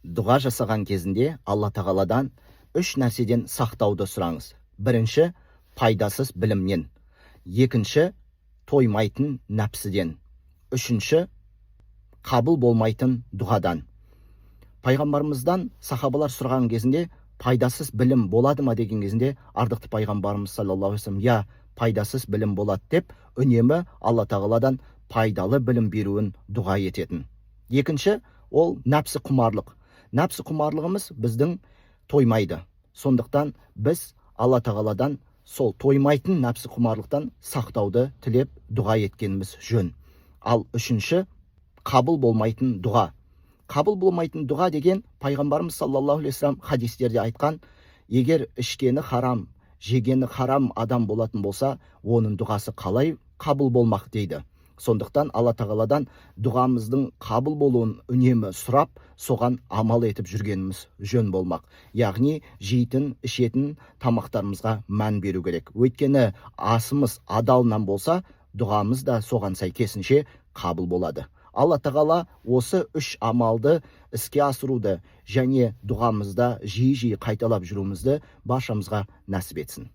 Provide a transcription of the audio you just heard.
Дұға жасаған кезінде Алла Тағаладан үш нәрседен сақтауды сұраңыз. Бірінші, пайдасыз білімнен. Екінші, тоймайтын нәпсіден. Үшінші, қабыл болмайтын дұғадан. Пайғамбарымыздан сахабалар сұраған кезінде, пайдасыз білім болады ма деген кезінде, ардақты пайғамбарымыз саллаллаху алейхи вассалам: «Иә, пайдасыз білім болады», – деп, үнемі Алла Тағаладан пайдалы білім беруін дұға ететін. Екінші, ол нәпсі құмарлық. Нәпсі құмарлығымыз біздің тоймайды. Сондықтан біз Алла Тағаладан сол тоймайтын нәпсі құмарлықтан сақтауды тілеп дұға еткеніміз жөн. Ал үшінші, қабыл болмайтын дұға. Қабыл болмайтын дұға деген, пайғамбарымыз саллаллаху алейхи вассалам хадистерде айтқан: егер ішкені харам, жегені харам адам болатын болса, оның дұғасы қалай қабыл болмақ дейді. Сондықтан Алла Тағаладан дұғамыздың қабыл болуын үнемі сұрап, соған амал етіп жүргеніміз жөн болмақ. Яғни жейтін, ішетін тамақтарымызға мән беру керек. Өйткені асымыз адалынан болса, дұғамыз да соған сәйкесінше қабыл болады. Алла Тағала осы үш амалды іске асыруды және дұғамызда жиі-жиі қайталап жүруімізді баршамызға нәсіп етсін.